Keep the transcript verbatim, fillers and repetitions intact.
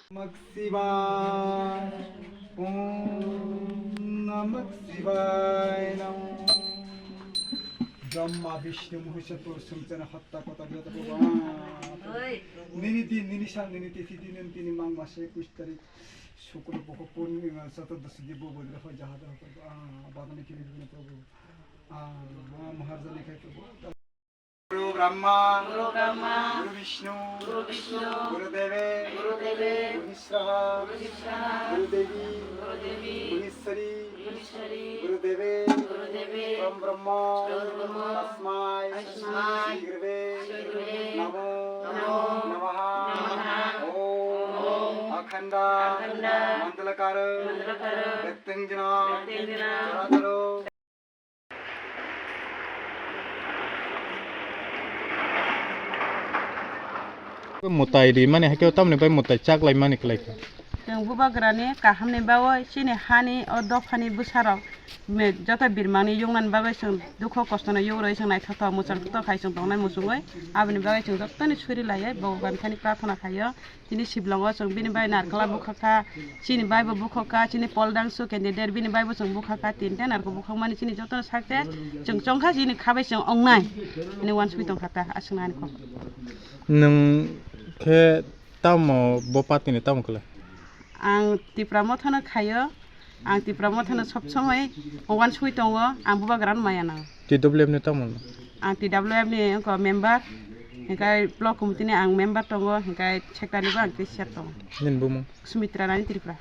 Namah Shivaya. Om Namah Shivaya Namo. Brahma Vishnu Mahisha Purushottama Hatta Kota Jata Baba. Nini din, nini sal, nini tithi, nini tini mang mase kush tarik. Shukla poko purnima Chaturdashi di bobo dira ho jaha dira ho. Ah, badani kiri kiri Prabhu. Ah, ah, Maharjani khai Prabhu. Guru Brahma, Guru Brahma, Guru Vishnu, Guru Vishnu, Guru Deve, Guru Deve, Guru Nisraha, Guru Nisraha, Guru Devi, Guru Devi, Guru Nisri, Guru Nisri, Guru Deve, Guru Deve, Param Brahma, Param Brahma, Tasmai, Tasmai, Shri Gurave, Shri Gurave, Namo, Namo, Namaha, Namaha, Om, Om, Akhanda, Akhanda, Mandalakara, Mandalakara, Pratyangina, Pratyangina, Charadaro. Mwtai ri mani hakhe tamni bai mwtai chak lai mani kwlai kha. Chwng bubagrani kahamni bagwi chini hani o dophani bwsarok me-, joto birmani yoknani bagwi chwng dukho kostono yokrwi chwng naithothok mwchang thok hai chwng tongnai muchungwi aboni bagwi chwng jottoni suri laiwi Bhagwan thani prarthana khaio. Chini siblongo chwng bini bai narikla bukha kha, chini bai bo bukha kha, chini Paul Dangsu candidate bini bai bo chwng bukha kha, tinta narikla bukha mani chini joto sakte chwng chongkha chini khabai chwng ongnai. Ani wansugwi tongkha ta aswknani kok. Nwng khe tamo bo party ni tamo kwlai? Ang Tipra Motha no khaio. Ang Tipra Motha no sob somoi wansugwi tongo, ang bubagrano maya nango. T W F ni tamo no? Ang T W F ni wngkha member, hinkhe block committee ni ang member tongo, hinkhe secretary bo ang tei sir tongo. Nini bumung? Sumitra Rani Tripura.